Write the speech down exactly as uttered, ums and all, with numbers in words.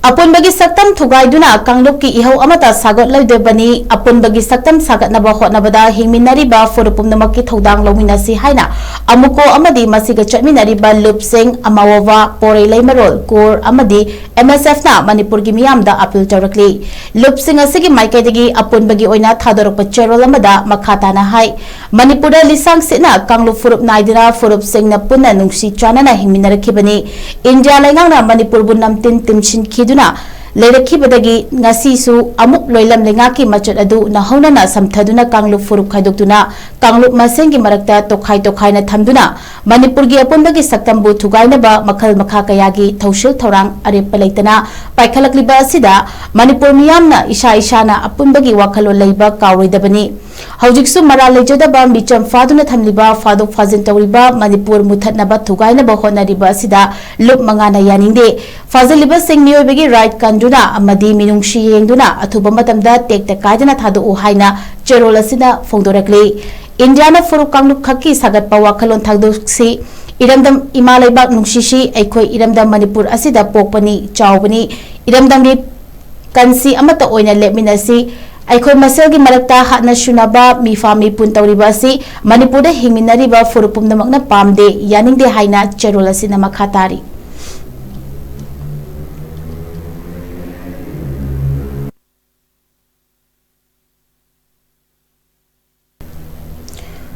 ꯑꯄꯨꯟꯕꯒꯤ ꯁꯛꯇꯝ ꯊꯨꯒꯥꯏꯗꯨꯅ ꯀꯥꯡꯂꯨꯞꯀꯤ ꯏꯍꯧ ꯑꯃꯠꯇ ꯁꯥꯒꯠꯂꯣꯏꯗꯕꯅꯤ꯫ ꯑꯄꯨꯟꯕꯒꯤ ꯁꯛꯇꯝ ꯁꯥꯒꯠꯅꯕ ꯍꯣꯠꯅꯕꯗ ꯍꯤꯡꯃꯤꯟꯅꯔꯤꯕ ꯐꯨꯔꯨꯞ ꯄꯨꯝꯅꯃꯛꯀꯤ ꯊꯧꯗꯥꯡ ꯂꯧꯃꯤꯟꯅꯁꯤ ꯍꯥꯏꯅ ꯑꯃꯨꯀꯣ ꯑꯃꯗꯤ ꯃꯁꯤꯒ ꯆꯠꯃꯤꯟꯅꯔꯤꯕ ꯂꯨꯞꯁꯤꯡ, ꯑꯃꯥꯋꯣꯕꯥ, ꯄꯣꯔꯩ ꯂꯩꯃꯔꯣꯜ, ꯀꯣꯔ ꯑꯃꯗꯤ ꯑꯦꯝ ꯑꯦꯁ ꯑꯦꯐꯅ ꯃꯅꯤꯄꯨꯔꯒꯤ ꯃꯤꯌꯥꯝꯗ ꯑꯄꯤꯜ ꯇꯧꯔꯛꯂꯤ꯫ ꯂꯨꯞꯁꯤꯡ ꯑꯁꯤꯒꯤ ꯃꯥꯏꯀꯩꯗꯒꯤ ꯑꯄꯨꯟꯕꯒꯤ ꯑꯣꯏꯅ ꯊꯥꯗꯣꯔꯛꯄ ꯆꯦꯔꯣꯜ ꯑꯃꯗ ꯃꯈꯥ ꯇꯥꯅ ꯍꯥꯏ, ꯃꯅꯤꯄꯨꯔꯗ ꯂꯤꯁꯥꯡ ꯁꯤꯠꯅ ꯀꯥꯡꯂꯨꯞ ꯐꯨꯔꯨꯞ ꯅꯥꯏꯗꯅ ꯐꯨꯔꯨꯞꯁꯤꯡꯅ ꯄꯨꯟꯅ ꯅꯨꯡꯁꯤ ꯆꯥꯟꯅꯅ ꯍꯤꯡꯃꯤꯟꯅꯔꯛꯈꯤꯕꯅꯤ꯫ ꯏꯟꯗꯤꯌꯥ ꯂꯩꯉꯥꯛꯅ ꯃꯅꯤꯄꯨꯔꯕꯨ ꯅꯝꯇꯤꯟ ꯇꯤꯟꯁꯤꯟꯈꯤꯗꯨꯅ ꯂꯩꯔꯛꯈꯤꯕꯗꯒꯤ ꯉꯁꯤꯁꯨ ꯑꯃꯨꯛ ꯂꯣꯏꯂꯝ ꯂꯩꯉꯥꯛꯀꯤ ꯃꯆꯠ ꯑꯗꯨ ꯅꯧꯍꯧꯅꯅ ꯁꯝꯊꯗꯨꯅ ꯀꯥꯡꯂꯨꯞ ꯐꯨꯔꯨꯞ ꯈꯥꯏꯗꯣꯛꯇꯨꯅ ꯀꯥꯡꯂꯨꯞ ꯃꯁꯦꯟꯒꯤ ꯃꯔꯛꯇ ꯇꯣꯈꯥꯏ ꯇꯣꯈꯥꯏꯅ ꯊꯝꯗꯨꯅ ꯃꯅꯤꯄꯨꯔꯒꯤ ꯑꯄꯨꯟꯕꯒꯤ ꯁꯛꯇꯝꯕꯨ ꯊꯨꯒꯥꯏꯅꯕ ꯃꯈꯜ ꯃꯈꯥ ꯀꯌꯥꯒꯤ ꯊꯧꯁꯤꯜ ꯊꯧꯔꯥꯡ ꯑꯔꯦꯞꯄ ꯂꯩꯇꯅ ꯄꯥꯏꯈꯠꯂꯛꯂꯤꯕ ꯑꯁꯤꯗ ꯃꯅꯤꯄꯨꯔ ꯃꯤꯌꯥꯝꯅ ꯏꯁꯥ ꯏꯁꯥꯅ ꯑꯄꯨꯟꯕꯒꯤ ꯋꯥꯈꯜꯂꯣꯟ ꯂꯩꯕ ꯀꯥꯎꯔꯣꯏꯗꯕꯅꯤ꯫ ꯍꯧꯖꯤꯛꯁꯨ ꯃꯔꯥꯜ ꯂꯩꯖꯗꯕ ꯃꯤꯆꯝ ꯐꯥꯗꯨꯅ ꯊꯝꯂꯤꯕ, ꯐꯥꯗꯣꯛ ꯐꯥꯖꯤꯟ ꯇꯧꯔꯤꯕ, ꯃꯅꯤꯄꯨꯔ ꯃꯨꯊꯠꯅꯕ ꯊꯨꯒꯥꯏꯅꯕ ꯍꯣꯠꯅꯔꯤꯕ ꯑꯁꯤꯗ ꯂꯨꯞ ꯃꯉꯥꯅ ꯌꯥꯅꯤꯡꯗꯦ꯫ ꯐꯥꯖꯤꯜꯂꯤꯕꯁꯤꯡ ꯃꯤꯑꯣꯏꯕꯒꯤ ꯔꯥꯏꯠ ꯀꯟꯗꯨꯅ ꯑꯃꯗꯤ ꯃꯤꯅꯨꯡꯁꯤ ꯌꯦꯡꯗꯨꯅ ꯑꯊꯨꯕ ꯃꯇꯝꯗ ꯇꯦꯛꯇ ꯀꯥꯏꯗꯅ ꯊꯥꯗꯣꯛꯎ ꯍꯥꯏꯅ ꯆꯦꯔꯣꯜ ꯑꯁꯤꯅ ꯐꯣꯡꯗꯣꯔꯛꯂꯤ꯫ ꯏꯟꯗꯤꯌꯥꯅ ꯐꯨꯔꯨꯞ ꯀꯥꯡꯂꯨꯞ ꯈꯛꯀꯤ ꯁꯥꯒꯠꯄ ꯋꯥꯈꯜꯂꯣꯟ ꯊꯥꯗꯣꯛꯁꯤ꯫ ꯏꯔꯝꯗꯝ ꯏꯃꯥ ꯂꯩꯕꯥꯛ ꯅꯨꯡꯁꯤꯁꯤ꯫ ꯑꯩꯈꯣꯏ ꯏꯔꯝꯗꯝ ꯃꯅꯤꯄꯨꯔ ꯑꯁꯤꯗ ꯄꯣꯛꯄꯅꯤ, ꯆꯥꯎꯕꯅꯤ꯫ ꯏꯔꯝꯗꯝꯒꯤ ꯀꯟꯁꯤ ꯑꯃꯠꯇ ꯑꯣꯏꯅ ꯂꯦꯞꯃꯤꯟꯅꯁꯤ꯫ ꯑꯩꯈꯣꯏ ꯃꯁꯦꯜꯒꯤ ꯃꯔꯛꯇ ꯍꯥꯠꯅ ꯁꯨꯅꯕ, ꯃꯤꯐꯥ ꯃꯤꯄꯨꯟ ꯇꯧꯔꯤꯕ ꯑꯁꯤ ꯃꯅꯤꯄꯨꯔꯗ ꯍꯤꯡꯃꯤꯟꯅꯔꯤꯕ ꯐꯨꯔꯨꯞ ꯄꯨꯝꯅꯃꯛꯅ ꯄꯥꯝꯗꯦ, ꯌꯥꯅꯤꯡꯗꯦ ꯍꯥꯏꯅ ꯆꯦꯔꯣꯜ ꯑꯁꯤꯅ ꯃꯈꯥ ꯇꯥꯔꯤ꯫